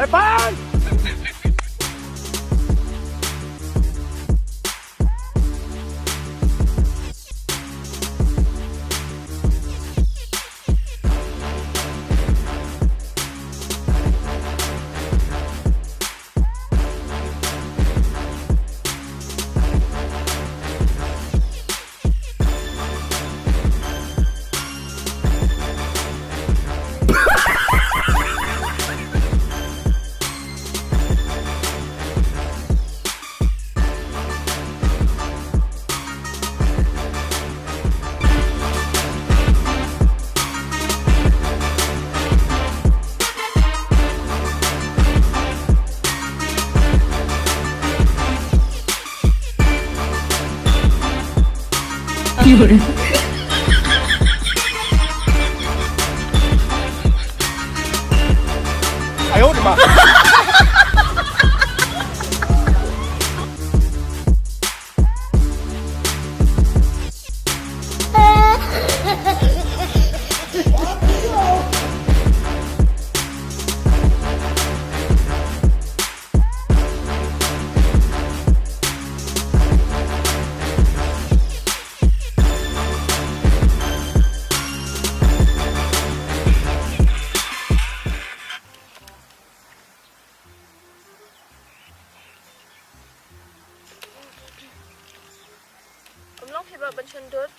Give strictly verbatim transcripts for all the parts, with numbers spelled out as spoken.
Epan! Ym long phi ba ban shon dur.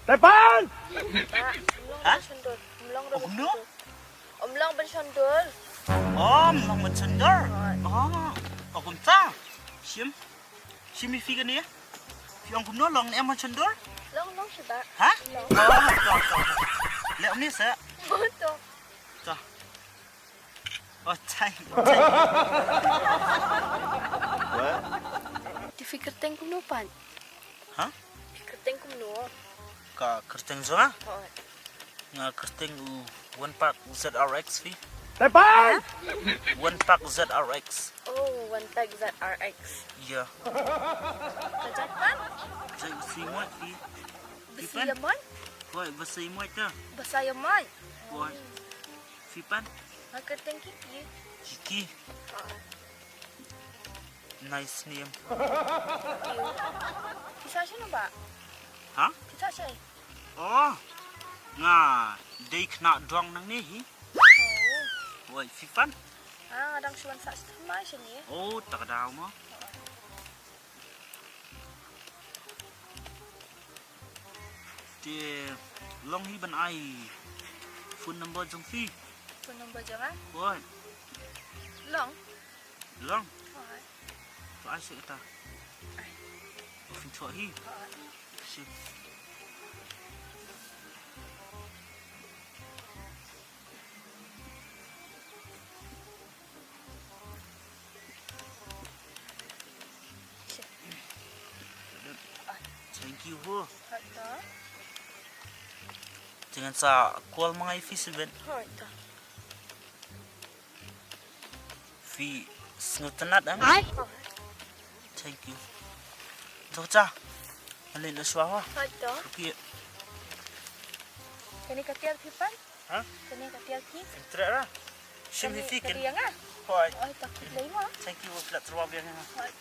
Tepan! Ba, ym long ban shon dur. Ym long ban shon dur. Ym long ban shon dur. Oh, ym long ban shon dur. Oh, kumta. Shim. Shim ïa phi kane. Phi ong kumno long ne em ban shon dur? Long, long shi ba. Ha? Long. Oh, to, to, to. Leh ym ni sa. Oh, to. To. Oh, tai. Te phi kyrteng kumno pat? Ha? Phi kyrteng kumno? Ka kyrteng jong nga? Hooid. Nga kyrteng u One Pack Z R X phi. Tepan! One Pack Z R X. Oh, One Pack Z R X. Ïa. Ka jait pat? Jait u Saiñmuid phi. Ba Saiñmuid? Hooid, ba Saiñmuid ta. Ba Saiñmuid. Hooid. Phi pat? Nga kyrteng Kiki. Kiki. Ah. Nice name. Thank you. Phi sah shano ba? Ha? Phi sah shai? Oh, nga dei khynnah dong nangne hi. Oh. Woi, phi pat? Ah, nga dang shu wan sah sha thymmai shane. Oh, ta ka daw mo. Te long hi ban ai phone number jong phi. Phone number jong nga? Hooid. Long? Long? Hooid. To ai sha kata. Ai. Phi thoh hi. Hooid. Shi. Thank you ho. Hooid to. Te ngan sa call ma nga ïa phi sha bad. Hooid to. Phi sngewtynnat em? Ai. Thank you. To cha. Ngan leit noh shuwa ho. Hooid to. Okay. Kane ka tiar phi pat? Ha? Kane ka tiar phi? Treh ra. Shim hi phi ken. Kane ka tiar nga? Hooid. Oi, to khublei mo. Thank you, phi la tyrwa biang ïa nga. Hooid.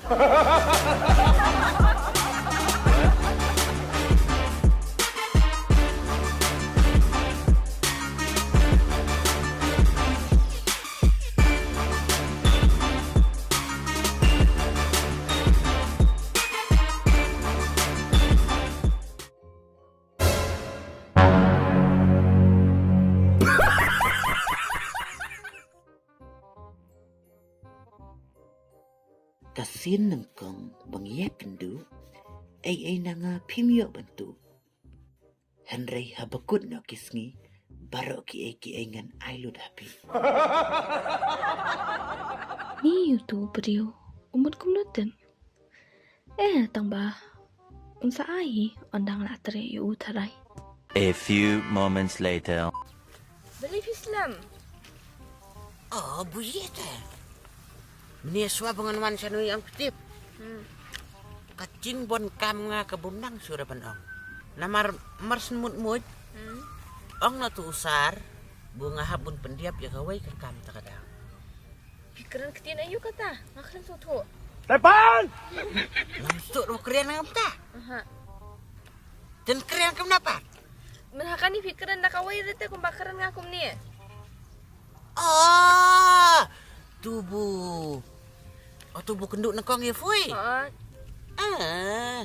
Ka sien nyngkong ba ngi ïakynduh, ei ei na nga phim ïoh ban tuh. Hynrei haba kut noh ki sngi, baroh kiei kiei ngan ai lut ha phi. Ni utu u briew u mut kumno tip? Eh, tang ba un sa ai hi, un dang lah treh ïa u tharai. A few moments later. Balei phi slem? Oh, buieit eh. Mynne shuwa ba ngan wan shano ïa ong phi tip. Hmm. Ka jingbun kam nga ka bym nang shuh ruh ban ong. Namar mar shen mut mut. Hmm. Ong na tu u sar, ba nga hap bun pyndiap ïa kawei ka kam ta ka daw. Kren ktien aïu kata? Nga kren sngewthuh. Tepan! Ngam sngewthuh ba kren ngam ta. Aha. Ten kren kumno pat? Mynta kane phi kren da kawei re te kumba kren nga kumne. Ah, tu bu. Oh, tu bu kynduh nyngkong ïa phi. Ha. Ah.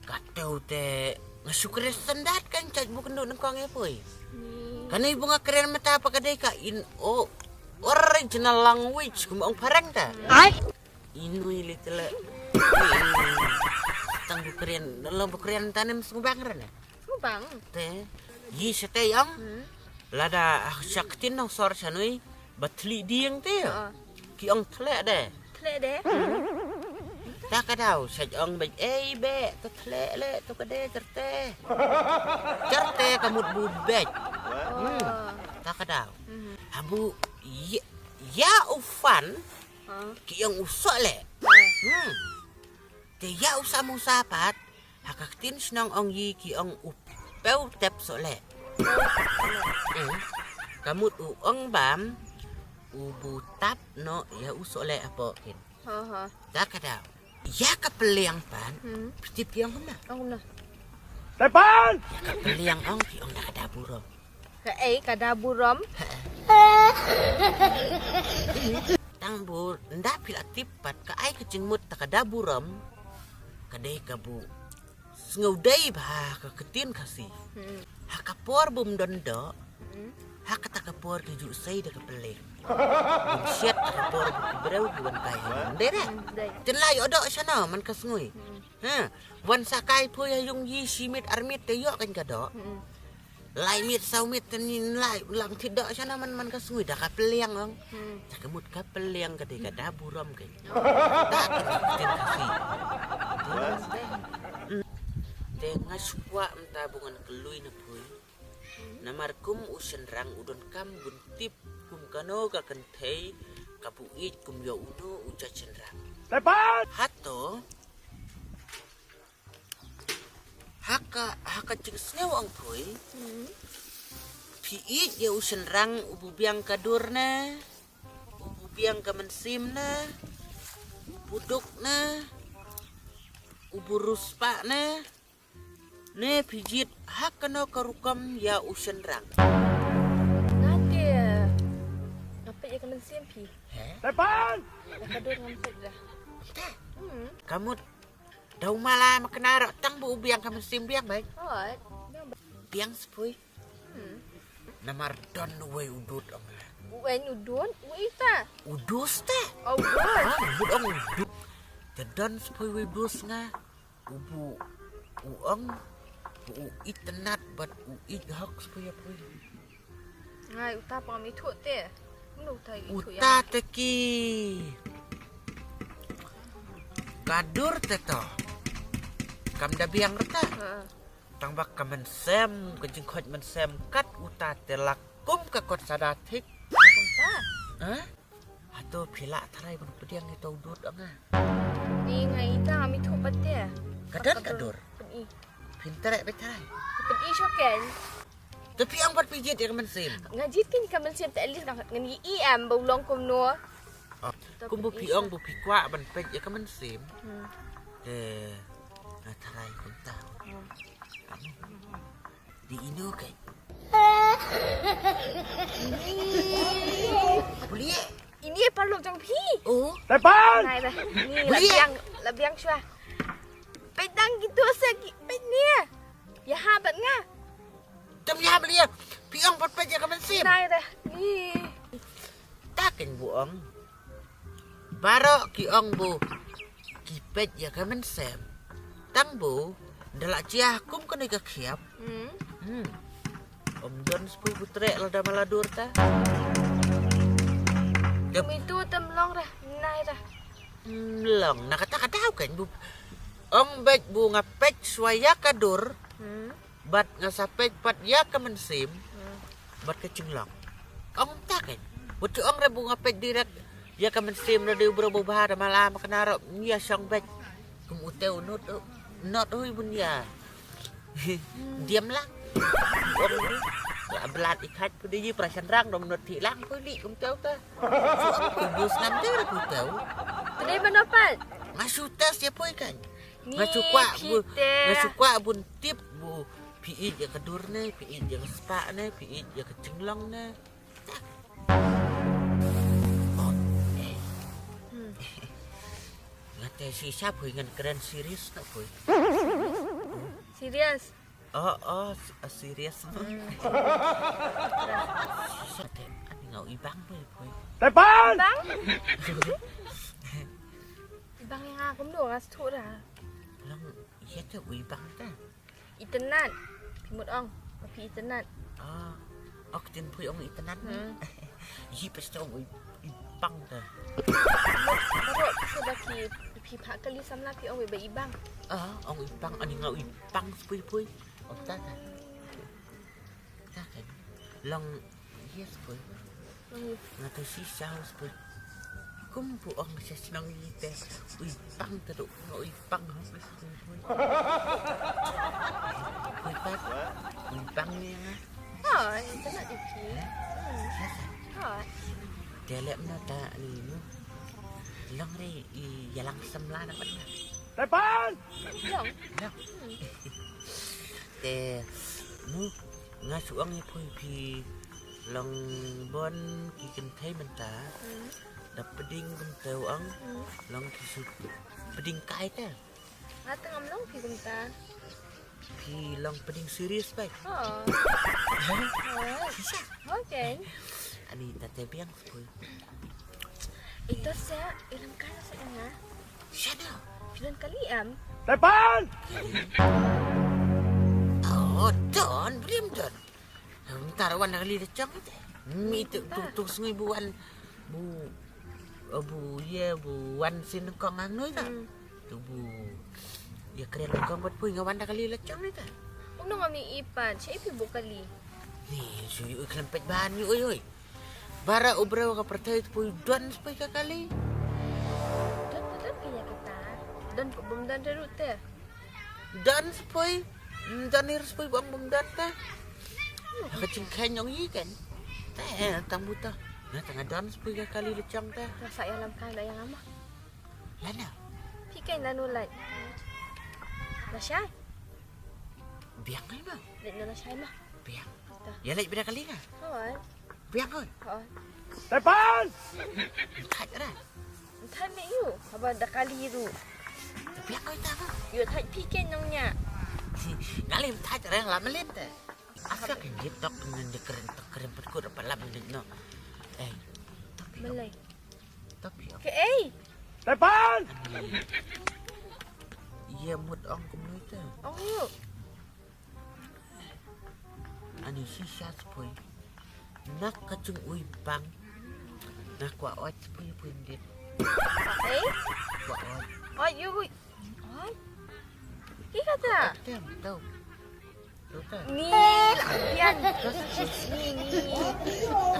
Kata te nga shu kren standard kan, chat bu kynduh nyngkong ïa phi. Hmm. Kane bu nga kren mynta pat ka dei ka in, oh, original language kum ong phareng ta. Ai. Inui li tele. Tang bu kren, dalam bu kren tanem sngewbang ren. Sngewbang. Te. Yi shatei ong. Hmm. Lada, ah, sha ktien nongsor shanui. Ba thli dieng te. Ha. Ki ong thleh de. Thleh de. Ta ka daw, sha ong ba ei be, to thleh le, to ka de, terte. Terte ka mut bu bej. Oh. Hmm. Ta ka daw. Mhm. Habu, ya, ya u fan, ha, ki ong u soh le. Ha. Hmm. Te ya u samosa pat, ha ka ktien shnong ong yi ki ong u pew tep soh le. Eh, ka mut u ong bam, u bu tap noh, ya u soh le apo kin. Ha, ha. Ta ka daw. Ya ka peliang pan, hmm, phi tip ki ong kumno? Ong kumno? Tepan! Ya ka peliang ong ki ong da ka da burom. Ka ei ka da burom? Tang bu, nda phi la tip pat ka ai ka jingmut ta ka da burom. Ka dei ka bu. Sngewdei ba ha ka ktien Khasi. Hmm. Ha ka por bym don doh. Hmm. Ha kata ka por ki ju sei da ka peliang. Bym shet ha ka por ba ki briew ki wan kai ha. Dei re? Hmm, dei. Ten la ïoh doh shano man ka sngi. Hmm. Ha, wan sa kai poi ha yung yi shi mit ar mit te ïoh kan ka doh. Hmm. Lai mit saw mit te nin lai lam thit doh shano man man ka sngi da ka peliang ong. Hmm. Ta ka mut ka peliang ka dei ka da burom ka. Ta ka ktien Khasi. Te nga shu kwah mynta ba ngan kylli na poi. Namar kum u shynrang u donkam bun tip kum kano ka kynthei ka bu ïeit kum ïa uno u jait shynrang. Tepat! Hato ha ka, ha ka jingsngew ong poi. Hmm. Phi ïeit ïa u shynrang u bu biang ka dur ne, u bu biang ka mynsiem ne, u bu duk ne, u bu riewspah ne. Ne phi jied ha kano ka rukom ïa u shynrang? Nga te nga peit ïa ka mynsiem phi. He? Tepan! Ïa ka dur ngam peit dah. Te? Hmm. Ka mut da u mala ma kynnoh tang ba u biang ka mynsiem biang beit. Hooid. Biang beit. Biang spui. Hmm. Namar don uwei u dud ong. Uwei u dud, uwei ta. U dus te. Oh, u dus. Ha, u dud ong u dud. Te don spui uwei u dus nga. U bu, u ong, bu u itynnad bad u ïeit hok spui ïa pui. Ngai uta pang mi thuh te. Mano uta ïeit thuh ïa. Uta te ki. Ka dur te to. Kam da biang rta. Ha. Tang ba ka mynsiem, ka jingkhot mynsiem kat uta te la kum ka kot sada thik. Kum ta. Ha? Hato phi lah tharai ban pdiang ïa uta u dud ong nga? Ni nga ita ngam ithuh pat te. Ka don ka dur. Pyn-i. Phin tharai ba tharai. Pyn-i shuh ken. Te phi ong pat phi jied ïa ka mynsiem. Nga jied ken ïa ka mynsiem te at least ngan, ngan ïohi em ba u long kumno. Oh, kum ba phi ong ba phi kwah ban peit ïa ka mynsiem. Hmm. Te nga tharai kumta. Hmm. Di ino kai. Buli. Ini paralok jong phi. Oh. Tepan. Nai ba. Ni la biang, la biang shwa. Peit dang gitu sa ki, peit ni. Ïa ha bad nga. Tem ïa beli. Phi ong pat peit ïa ka mynsiem. Nai ba. Ni. Ta ken bu ong. Baroh ki ong bu ki peit ïa ka mynsiem. Tang bu da la jia kum kane ka khiap. Hmm. Hmm. Ym don spui bu treh lada mala dur ta. Kum itu te mlong ra, nai ra. Mlong na kata ka daw kan bu. Ong beit bu nga peit shwa ïa ka dur. Hmm. Bad nga sa peit pat ïa ka mynsiem. Hmm. Bad ka jinglong. Ong ta kan. Wat ong re bu nga peit direct ïa ka mynsiem na dei u bro bu bha da mala ma kynnoh ïa shong beit. Kum u te u nud u. Not hui bun ïa. Diam lang. Ong hui. Blat i khat pudi ji pra shan rang dom not ti lang pudi kum tau ta. Suang pudi bus nam tau pudi tau. Tadi mana pat? Masuk tas ya pui kan. Masuk kuak bu. Masuk kuak bun tip bu. Pi ïeit ïa ka dur ne, pi ïeit ïa ka spah ne, pi ïeit ïa ka jinglong ne. Nga te shisha pui ngan kren serious na pui. Serious. Oh, oh, serious. Shisha te ani nga u ibang pui pui. Tepan! Ibang? Ibang ïa nga kumno nga sthu ra. Long ïa te u ibang te. Itynnad. Phi mut ong ba phi itynnad. Ah, ok, tin phi ong itynnad ne. Ji pasta ong ibang ta. Baroh phi ba ki phi pha kali samla phi ong ba ibang. Ah, ong ibang ani nga ibang spui pui. Ong ta ta. Ta kan. Long yes pui. Nga tu si saus pui. Kum pu ong sa snong ite. Ui pang ta duk ui pang ha pui pui. Ui pang. Ui pang ni nga. Oh, itu nak dikit. Yes. Oh. Dia lek na ta ni mu. Long ri i yalang semla na pat na. Tepan! Long. Long. Te mu nga suang i pui phi long bon ki kynthei mynta. Da pding kumta u ong long ki su pding kai te. Nga tang am long phi kumta. Phi long pding serious bai. Oh. Shisha. Okay. Ani ta te biang pui. Ito sa ilang kala sa nga. Shut up. Phi don kali am? Tepan! Oh, don, brim don. Ntar wan da kali da chong te. Mi tu tu tu sngui bu wan bu bu ye bu wan sin kong ang noi ta. Tu bu ye kren kong bat pui nga wan da kali la chong noi ta. Ung nong ami ipan, che ipi bu kali. Ni su yu klem pet ban yu oi oi. Bara u breu ka pyrthei tu pui don spui ka kali. Don pa don ka ya kita. Don pa bum don da rute. Don spui. Don ir spui bang bum don ta. Ka chingkhen yong yi kan. Ta tang buta. Na tang don spui ka kali lechong ta. Rasa ya lam kan da yang ama. Lana. Phi kan lanu lai. Lashai. Biang ai ma. Lek na lashai ma. Biang. Ya lek bida kali nga. Hoi. Biang hoi. Hoi. Tepan! Thaj ra. Thaj me yu. Haba da kali ru. Biang hoi ta ha. Yu thaj phi ken nong nya. Ngali thaj ra la melin te. Asa kan jit tok ngan de keren tok keren pat kut apa lam ni no. Eh. Melai. Tapi ke ei. Tepan! Ye mut ong kumno te. Ong yu. Ani shisha spui. Nak ka chung ui bang. Nak kwa ot spui pui dit. Ei? Kwa ot. Ot yu ui. Ot. Ki kata. Tem tau. Ni. Yan. Ni ni.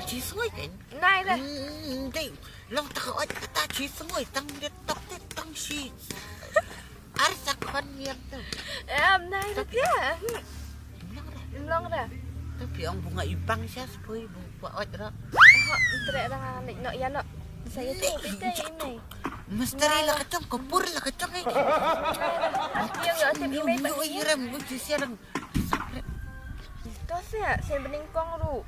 Chi sngui kan. Nai da. Dei. Long tak ot kata chi sngui tang dit tok dit tang shi. Ar sa khon yang tu. Em nai da pia. Long da. Tapi ong bunga ipang sias pui bu pa ot ra. Aha, tre ra ngai no ya no. Saya tu pite ini. Misteri la kacang, kapur la kacang eh. Yang ya tem ini. Yo iram bu chi siarang. To sia, sen bening kong ru.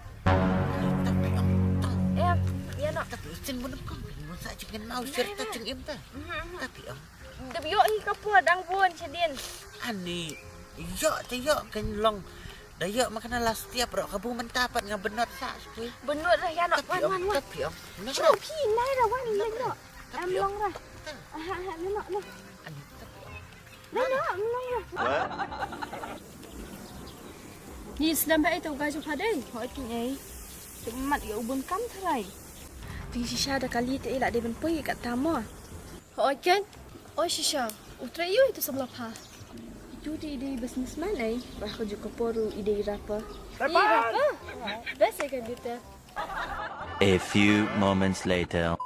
Tapi ong tang. Em, ya no. Tapi sen bening kong. Mun sa chicken mau serta ching im ta. Tapi ong. Dep ïoh hi ka por dang bun sha dien. Ani ïoh te ïoh kan long. Da ïoh ma kana la stiap ro ka bu mynta pat nga benot sa sui. Benot dah ïa nok wan wan wan. Tapi ong. Shu phi nai dah wan lai nok. Em long dah. Aha aha nok nok. Ani tapi ong. Lai nok long dah. Ni sdang ba ito ga ju phadei. Hoi king ei. Mat ïa u bun kam tharai. Ting shisha da kali te ila de ben poi kat tamo. Hooid kan? Oi shisha, u trei ïa u itu samla pha. Itu te i dei businessman ai, bah ka juk ka por u i dei rapper. I rapper? Best ai kan bita. A few moments later.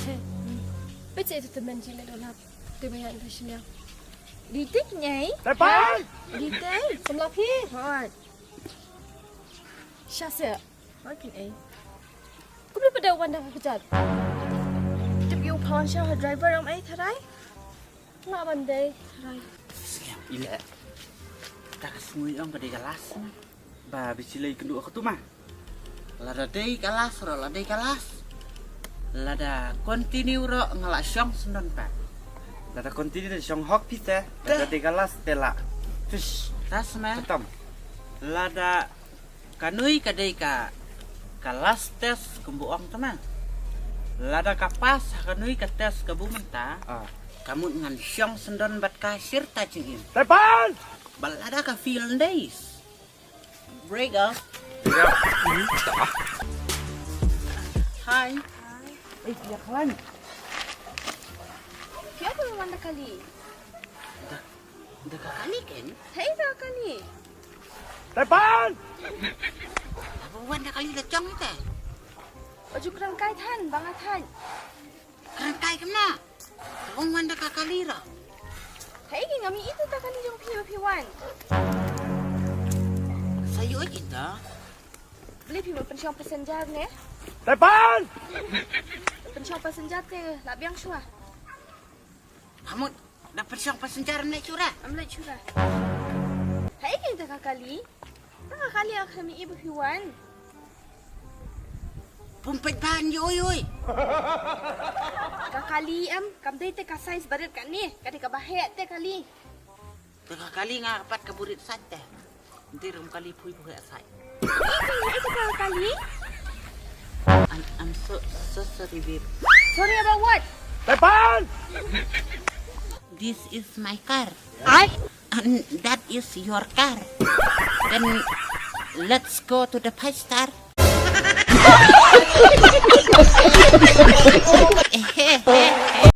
He, petse itu temen jile dolap. Te ba ïa nda shiliang. Di tik nyai. Tepan. Di tik. Samla phi. Hoi. Sha se. Hoi kin ei. Kumne pada wan da ka jat. Tip yu phan sha driver am ei tharai. Nga ban dei tharai. Ila. Ta ka sngui ong ka dei ka last. Ba bichi lei kynduh ka tu ma. Lada dei ka last ro, lada dei ka last. Lada continue ro nga la shong sendon pat. Lada continue da shong hok pisa, lada dei ka last te la. Fish. Tas ma. Katam. Lada kanui ka dei ka ka last test kumbu ong tama. Lada ka pass ha kanui ka test ka bu mynta. Ah. Ka mut ngan shong sendon bad ka shir ta jingim. Tepan. Bad lada ka fail days. Break up. Hi. Hi. Eh, ya kawan. Phi ong phi wan da kali. Da, da ka kali ken? Hei da kali. Tepan. Laba wan da kali da chong ite. Oju krang kai than bang a than. Rangkai kemna? Wong wan da ka kali ra. Hei ki ngam i tu ta kali jong phi ba phi wan. Sa yu oi kinta. Beli phi ba pensiong passenger ne? Tepan. Pensiong passenger te la biang shwa. Hamut da pensiong passenger am leh shura. Am leh shura. Hei kinta ka kali. Ta ka kali ak hami i ba phi wan. Pum peit ban oi oi. Ka kali em, kam dei te ka size barit kane, ka dei ka ba heh te kali. Te ka kali nga pat ka burit sait te. Nti rum kali phui phui sait. Ih, ih, ih, ka kali. I'm, I'm so, so sorry, babe. Sorry about what? Tepan! This is my car. I And that is your car. Then let's go to the five star.